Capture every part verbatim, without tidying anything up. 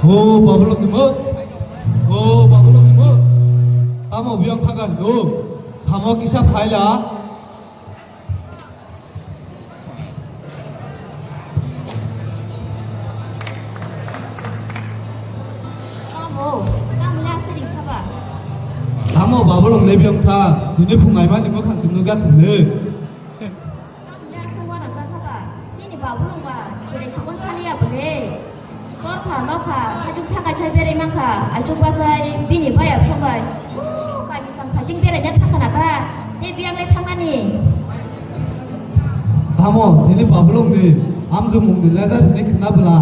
O Babulongni mo, o Babulongni mo, tamo biyang thangka hino, samo kisa phaila. Tamo, tamo le aswk ringkha ba? Tamo Babulong le biyang tha, tini phung aimani mwkhang chwng nukya khwlwi. Tamo le aswk uanajakha ba? Chini Babulong ba, chwrai se uansaliya bwle. Torkha nokha, sajwk saka chai berai mankha, aichuk bachai bini bai absong bai. Kaisa Phaising beraina thangkha na ta, tei biyang le thangnani. Tamo, tini Babulongni amjomungni lejar hinwi khna bwla,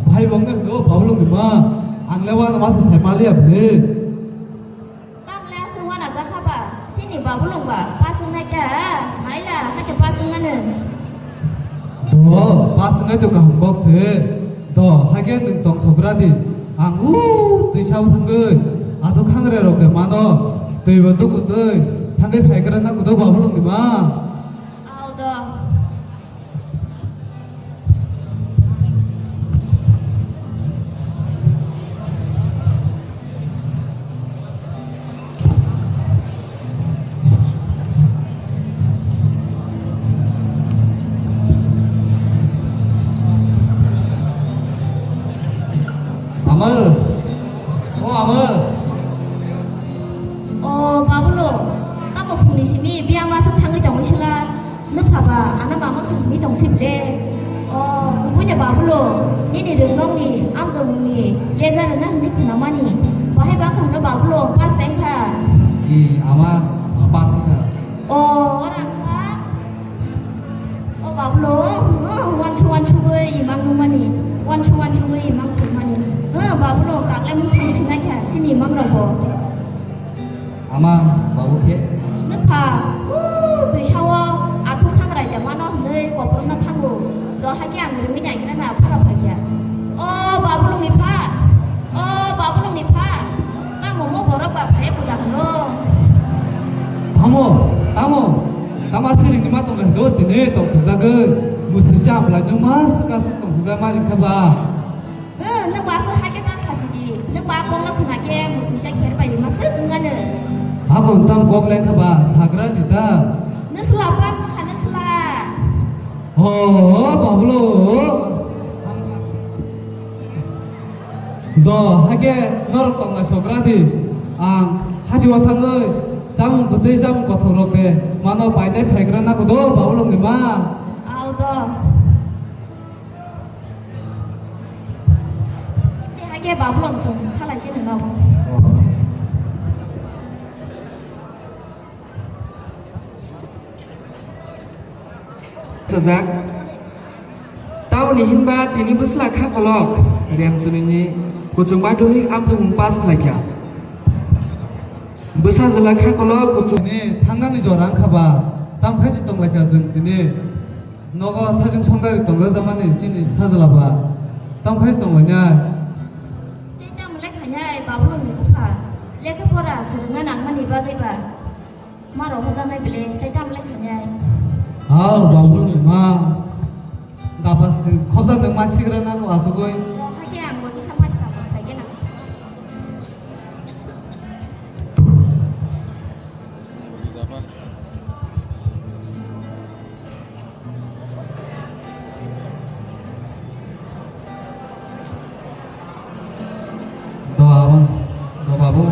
bhai bongni hwno Babulongni ma, ang le uanama se sai maliya bwle. Tamo le aswk uanajakha ba, chini Babulong ba, pasung nai kha, naila, hakhe pasung nani. Do, pasung nai to kaham kok se. Do, hakhe nwng tong sogra di. Ang u twisa thangwi, athuk khangrerok de mano. Twibo tuku twi, thangwi phaigra na kudo Babulongni ma. Au do. Ama, o ama. O Babulo, tamo phungni simi biyang aswk thangwi tongwi sila? Nwpha ba, ano mama se hwnwi tong se ble. O, wngkha de Babulo, nini rwngnokni, amjokmungni, leja rwna hwnwi khwnamani. Bahai bangkha hwno Babulo, pass tengkha. I, ama, pass wngkha. O, ora angsa. O Babulo, o, wansuk wansugwi imang nungmani, wansuk wansugwi imang phunukmani. O, Babulo, kaklai mung thang sinai kha, sini imang rokbo. Ama, babu khe? Nwpha, huu, twisao athuk khangrai de mano hwnwi koporno thango. Do hakhe ang rwngwi naikhe na phara phakya. O Babulungni pha, o Babulungni pha, tamo mo borok ba phaiya kuda hwno? Tamo, tamo, tamo aswk ringni ma tongla do tini tong thokjagwi. Mwsui cham lai nung ma swkang swk tong thokjak ma ringkha ba? Nwng baso hakhe ta sasidi, nwng ba kokno khna khe mwswisa kher bai rima swk wngmano. Abo tam kok lekha ba sagra di ta. Nwsla pas wngkha nwsla. Ho, ho, Babulo. Do, hakhe norok tongnai sogra di. Ang hati o thangwi chamung kwtwi chamung kothok rok de mano painai phaigra nago do Babulongni ma. Au do. Tei hakhe Babulong chwng thalai se nwngo. Sajak. Tamoni hinba tini bwsla kha kolok remchunini kuchung baduni amchung pass khlaikha. Bwsa jwla kha kolok kuchung. Tini thangnani jora wngkha ba, tam khai se tonglaikha chwng tini. Nogo sajwk songdari tongjakmani chini sajla ba. Tam khai tonglainai. Tei tamo le khainai Babulongni bupha. Lekha pora swrwngna nangmani bagwi ba. Ma rok hojaknai bele tei tamo le khainai. Hao Babulongni ma. Gapa si khobjak nang ma sigra nang asugoi. Hakhe ang bo kisa ma sina bo sai khe nang. Do abo, do babu,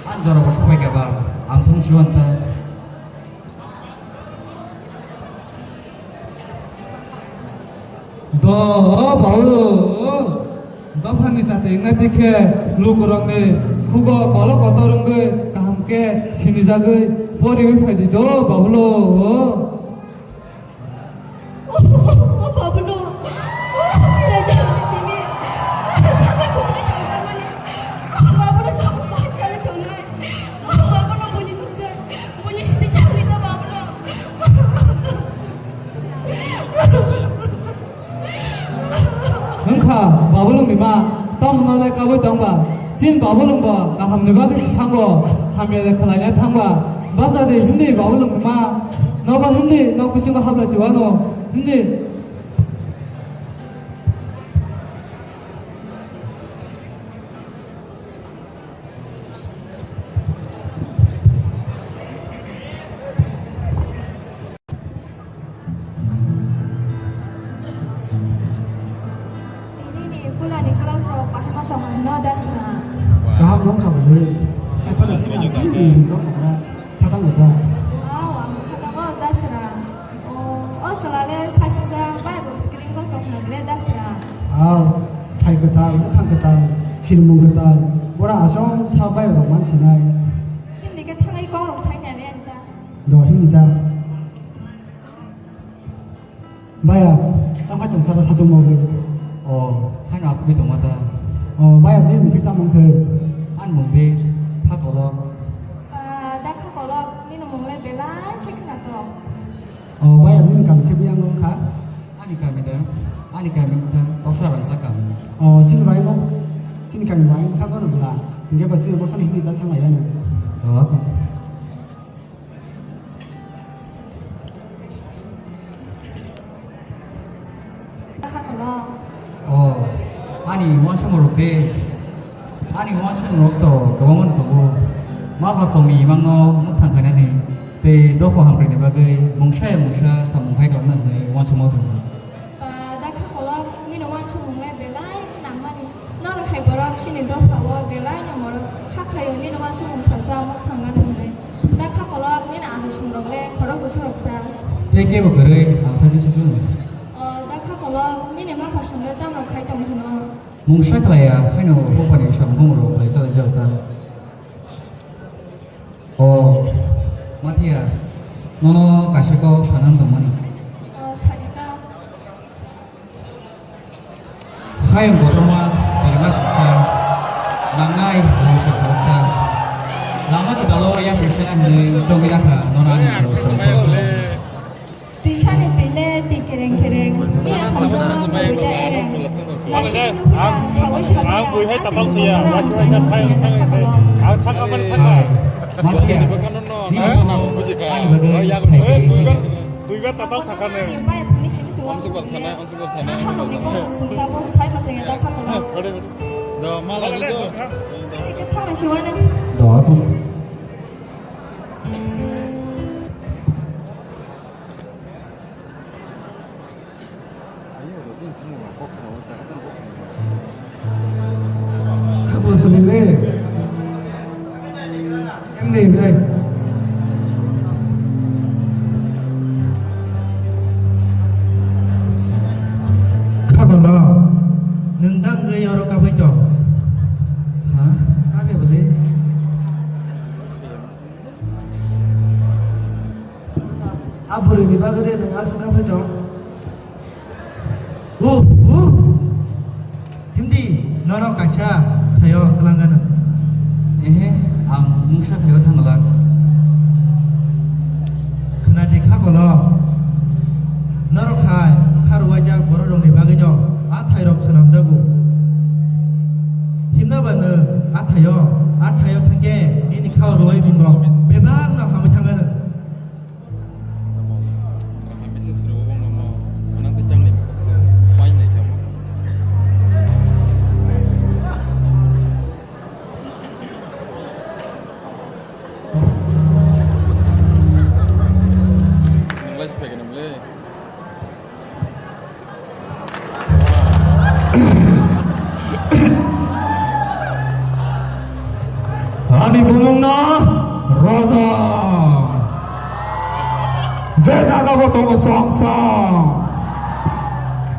ang jora bo sopai kha ba, ang thung siwan ta. Do, o babu, dophani chati wngna tikhe lukurokni khugo kolok kotor wngwi kaham khe sinijagwi poriwi phaidi do babulo. Babulo. Babulo. Wngkha Babulungni ma, tongmano le kabui tongba. Chin Babulungbo kahamni bagwi thango, hamya le khlaina thangba. Bachadi himdi Babulungni ma, nogo himdi, nok bisingo habla siwano himdi. Tongkha bwlwi. Hai phano chini ang tini ni ring rok mokra khatang rok ba. Aw, ang khatang o dasra. O, o salale sachukjak bai bo skring jak tongkha bwle dasra. Aw, thai kwtal, bwkhang kwtal, khirmung kwtal. Bora asong sa bai rok man sinai. Himni khe thangai kok rok sai nai le anta. Do himni da. Baya, tamo hai tong sara sachung mawgwi. O, haino asugwi tongma ta. O, baya, nini mungkhe tamo wngkhe? Ani mung de Kha Kolok. Ah, da Kha Kolok, nini mung le belai khe khwnathok. O, baya, nini kami khe biyang wngkha? Ani kami da, ani kami wngkha Tosa Rangsa kami. O, chini bai no, chini kami bai wngkha kono bwla. Hingke ba chini bosani himni ta thang lai ya no. O. Kha Kolok. O, ani uansukmung rok de, ani uansukmung rok to kwbangma no tongo. Ma pha songni imang no mwthang khainani tei dopha hamkrai ni bagwi mungsa ya mungsa samung hai rok nang hwnwi uansukma tongo. Ah, da Kha Kolok, nini uansukmung le belai nangmani. Norok hai borok chini dopha o belai no morok kha khaio, nini uansukmung sajak mwthang gana hwnwi. Da Kha Kolok, nini achaisongrok le khorok bwswk rok sa? Tei kebo kwrwi, ang sachung sachung. O, da Kha Kolok, nini mapha song le tamo rok khai tong hwno? Mungsa khlai ya, haino buphani samung rok khlai chalai jak ta. O, Mathiya, nono kaisa kok sanani tongmani. O, sadi ta. Hayung kotorma, birma siksa, nangnai, mungsa khoroksa. Lama kwtalo yang bisana hinwi chongwi rakha, nono ani khoroksa. Twisani twile twi kereng kereng, twi akham jora kubui ta ereng. Ang buihai tatal saya, waisa waisa thai, thai, thai. Ang thangka mani thangka. Mathiya, nini buji kha. Ani bagwi thai. Duibar, duibar tatal sakha ne. Bai phuni simi se wam sukha. Ano ni ko sungka bo sai ma se da kha ko. Do mala di do. Ani ke thang si wana. Do apu. Khabo simi le. Em ni ngai. Khabo no. Nwng dang ngai oro kabai to. Ha? Kabe bole. A bwrwini bagwi de nwng aswk kha phai tong. Hu, hu. Himdi, norok kaisa thaio twlangano. Ehe, ang mungsa thaio thangwlak. Khwnadi kha kolo. Norok hai kha rwuaijak bororokni bagwino a thairok swnamjago. Himnaba nwng a thaio, a thaio thangkhe nini kha rwuai mungrok bebakno hamwi thangano. Ani bumung no Roja. Je jaga bo tongo song song.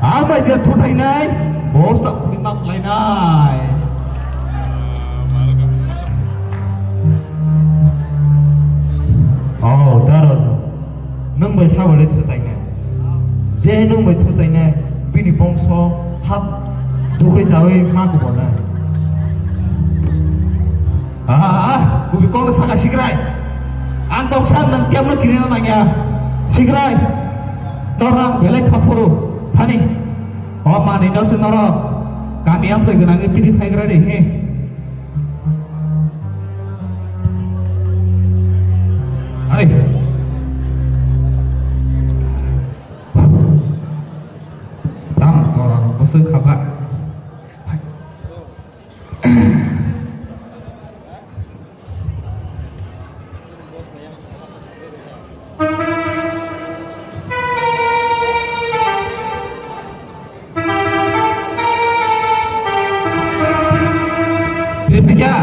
Ang bai je thuthainai, bosta khuri mak lainai. Oh, da Roja. Nwng bai sabo le thutainai. Je nwng bai thutainai, bini bongso hap dukhe chawi ma kubornai. Ah, ah, ah, kubi kok saka sikrai. Ang toksa nwng kemno kirina nangya. Sikrai. Norang belai khapuru. Thani. O mani no se norok. Kami amsai gwnangwi piri phaigra de he. Hai. Tam chora bwswk kha ba. Hai. Bebika,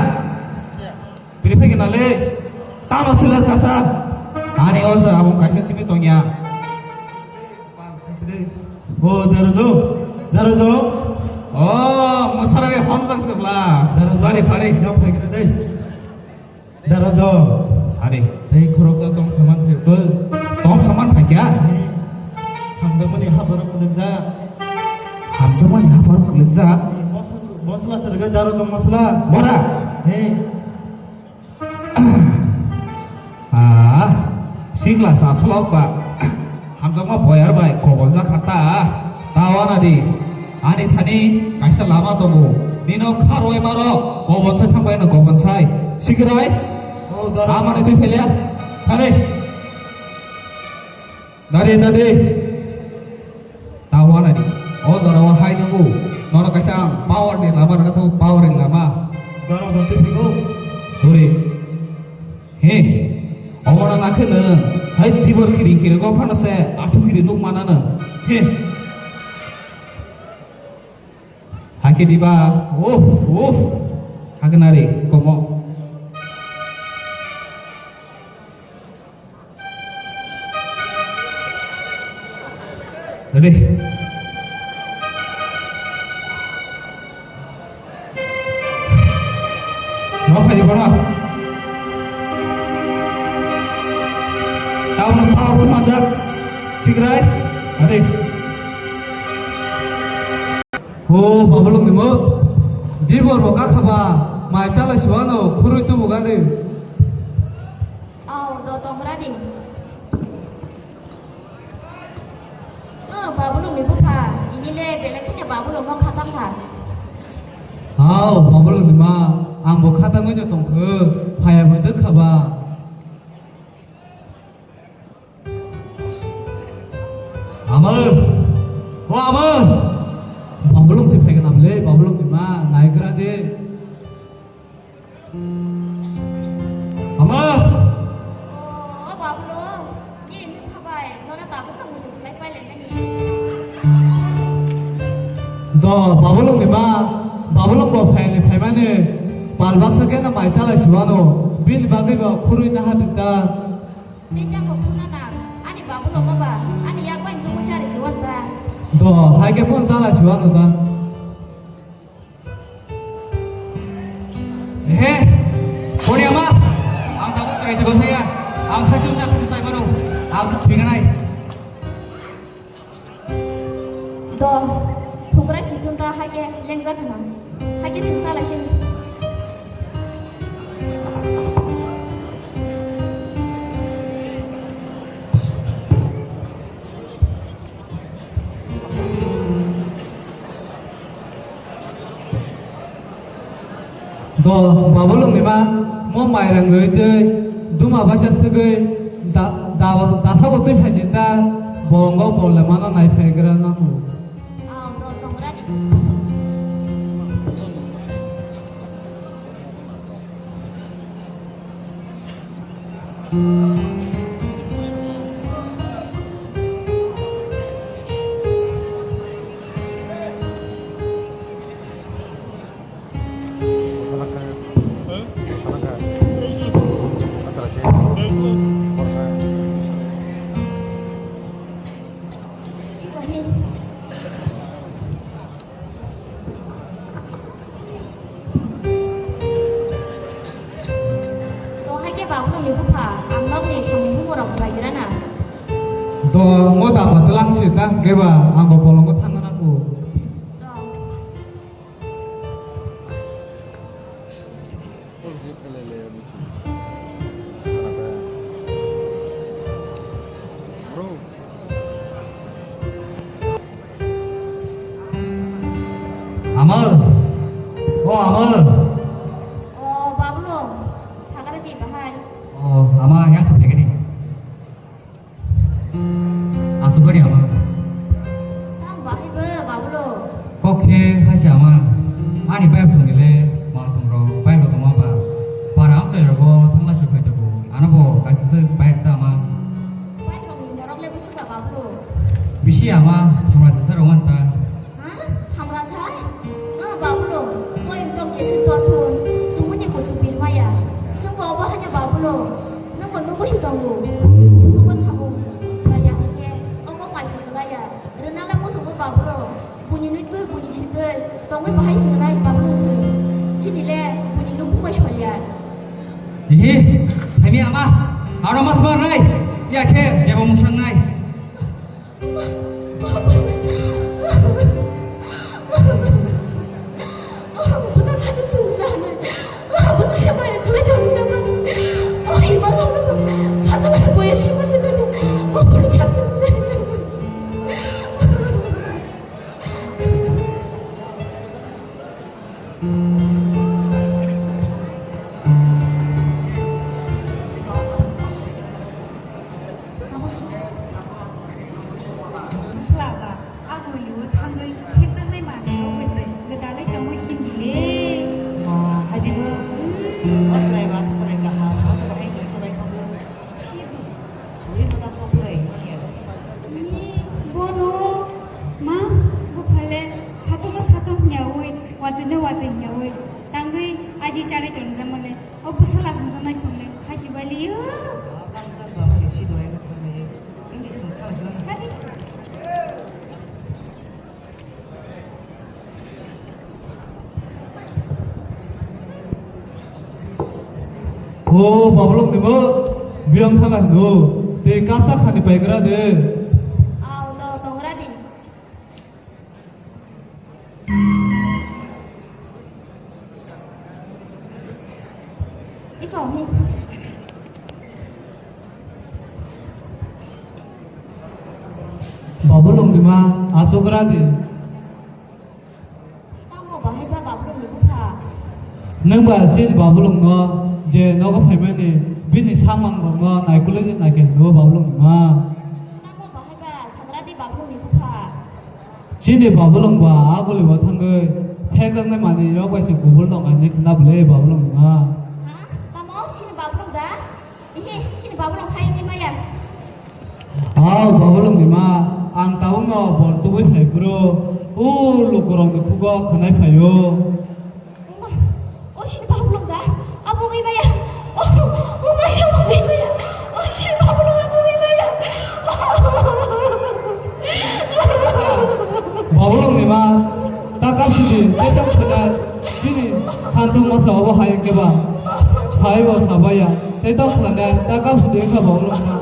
Le, tamo silar kasa. Ani osa abo kaisa simi tongya. O darajo, darajo. O, masara be homjang sebla. Darajo. Phari, phari. Nyam thakira dai. Darajo. Sari. Tei khoroksa tong saman thai ko. Tong saman thai kya? Hamdamani habar kulekja. Hamdamani habar kulekja. Mosla, mosla serga darajo mosla. Bora. He. Ah, sikla saslok ba. Hamjakma boyar bai kobol jakha ta. Ta wana di. Ani thani kaisa lama tongo. Nino kharoi maro kobon sai thangbai no kobon sai. Sikirai. Oh, dara. Amani twi phelya. Thani. Dade, dade. Tawana ni. O jora o hai nungu. Noro kaisa ang power ni lama rwna thango, power ni lama. Dara jotwi phago. Turi. He. Omo na nakhe no. Hai tibor khiri khiri go phano se athu khiri nuk mana no. He. Hakhe diba, uff, uff, hakhe nari, komo. Ready? Rok phai diba na? Taono power se manjak, sigrai, ready? O Babolong ni mo, dibor bo kakha ba, mai chala suano khurui tubu gani. Au, do tongra di. O Babolong ni bupha, tini le belai kheno Babolong no khatang kha. Au, Babolong ni ma, ang bo khatang oi no tong kho, phaya ba dwkha ba. Ama! O ama! Babolong se phaiga namle, Babolong ni ma, naigra de. Ama! O, o Babolong, nini mung khabai, nono tabuk no muitu khulai pai lai mani. Do, Babolong ni ma, Babolong bo phai ni phaimani, pal baksa khe na mai chalai suwano, bini bagwi bo khurui naha dita. Tei jang bo khuna na, ani Babolong no ba, ani yak bai nugwi sari siwan ta. Do, hai khe phone chala siwan ta. He, Korea ma, ang tabuk try se gosaya, ang sa chu jak chu tai mano, ang ta thwina nai. Do, thukrai si thum ta hai khe lengjak khna. Hai khe singsa lai sini. Do, Babolong ni ma, mo mairang rwi tei duma baisa swgwi da, da, dasa bo twi phaijin ta, bolongo bol le mano nai phai gra na ku. Ang do tongra di. To hai khe Babolong ni bupha, ang nokni samung bumung rok bai gra na. To mo da patwlang si ta, khe ba ang bo bolongo thangna nango. To. Ama, o ama. O Babolong, sagra di bahai. O ama, yang sebelah ni. Asugari ama. Tang bahai bo, Babolong. Kok khe hai se ama. Ani bike songni le malkhung rok bike rok tongma ba. Para amchai rogo thangla su khai tongo. Ano bo kaisa se bike ta ama. Bike rok ni morok le bwswk ba, Babolong? Bisi ama thamra sasa rok man ta. Ha? Thamra sai? O Babolong, toyeng tong jesi torthun. Sumuni kusu birmaya. Sumbo obo hai Buini nwi twi, buini si twi, tongwi bahai swngnai, babu se. Chini le buini nukhung bai solia. Ihi, saimi ama, aro mas bar nai, ya khe jebo musang nai. Slaba, agulio thangwi hekjaknai manwirok bai se gwdalwi tongwi himdi le. Ma, hadibo, o chwrai ba, chwrai kaham, o chwrai hai tongkhe bai thangwi. Uri no tak sok purai, iya. Ni, bono, ma, buphale, satung no satung hwnyawi, watwi no watwi hwnyawi, tangwi aji chari tonjamale, o bwsala hwnjaknai songle, khasi bai liyo. O babolok ni bo biyang thanga hino, tei kapsa khani paigra de. Au, to tongra di. Iko hi. Babolok ni ma asok ra di. Tamo bahai ba babolok ni bupha. Nwng ba sin babolok no je nogo phaimani bini samang rok no naikolwi naikhe hino babolok ni ma. Tamo bahai ba sagra di babolok ni bupha. Chini babolong ba aguli bo thangwi thekjaknai manwi rok bai se kubul tong ani khna bwle babolong ma. Ha? Tamo chini babolong da? Ihi, chini babolong hai wngwi maya. Au babolong ni ma, ang tabukno bor tubui phai phuru, o lukurok ni khugo khwnai phaio. Oma, o chini babolong da? Abo wngwi maya. O, o maisa wngwi maya. O chini babolong abo wngwi maya. Babolong ni ma, ta kap sidi, tei tong khwna, chini santu masa obo hai wngkhe ba. Sai bo sabaya, tei tong khwna, ta kap sidi wngkha babolong ma.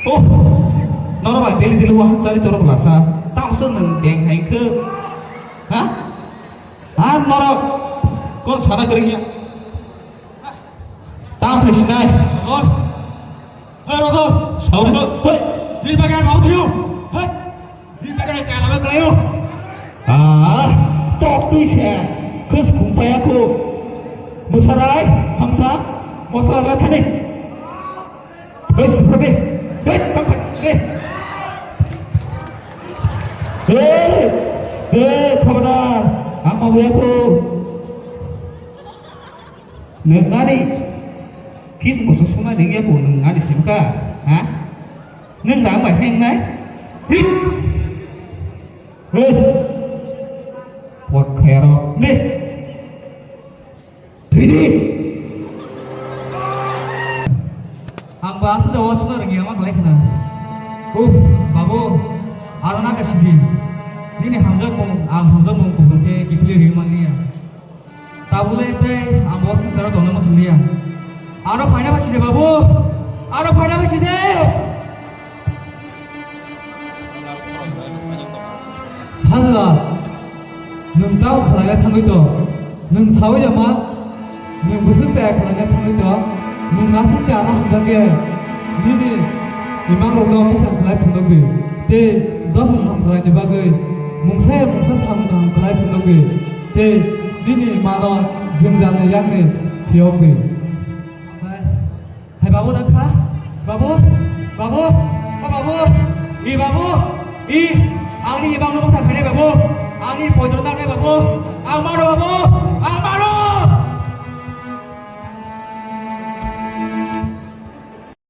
Oh, norok bai daily daily wahan chari chorok lasa. Tamso nwng beng hai khe. Ha? Ha, norok. Kon sana kering ya? Tam hai sinai. Rogor. Hei, Rogor. Saung lo. Hei. Dil bagai mau thiu. Hei. Dil bagai kala ba kelayo. Ah, tok tui se. Khus kumpaya ko. Musarai, hamsa. Mosla la thani. Hei, seperti. Hei, tak, tak, hei. Hei, hei, khabardar. Ang mau ya ko. Neng nani. Kis musu suma neng ya ko, neng nani sengka. Ha? Neng dah mai heng nai. Hei! Pot khayarok ni. Thwidi. Ang ba aswk da o aswk da rwngya ma khlai khna. Uff, babu, aro na ka sidi. Nini hamjak mung, ang hamjak mung kubun khe kiphilwi rwngmani ya. Tabule tei ang bo swngcharo tongna muchung liya. Aro phaina bai sidi babu. Aro phaina bai sidi. Sajla, nwng tamo khlaina thangwi tong? Nwng saui ya ma? Nwng bwswk chaya khlaina thangwi tong? Nwng aswk chana hamjakya? Nini imangrokno mungsa khlai phunukdi. Tei dophano ham khlaini bagwi mungsa ya mungsa samung kaham khlai phunukdi. Tei nini mano jwngjalni yakni phiyokdi. Hai, hai babu nang kha? Babu, babu, o babu, i babu, i, angni ibangno bwthar khainai babu, angni poito nang nai babu, ang mano babu, ang mano.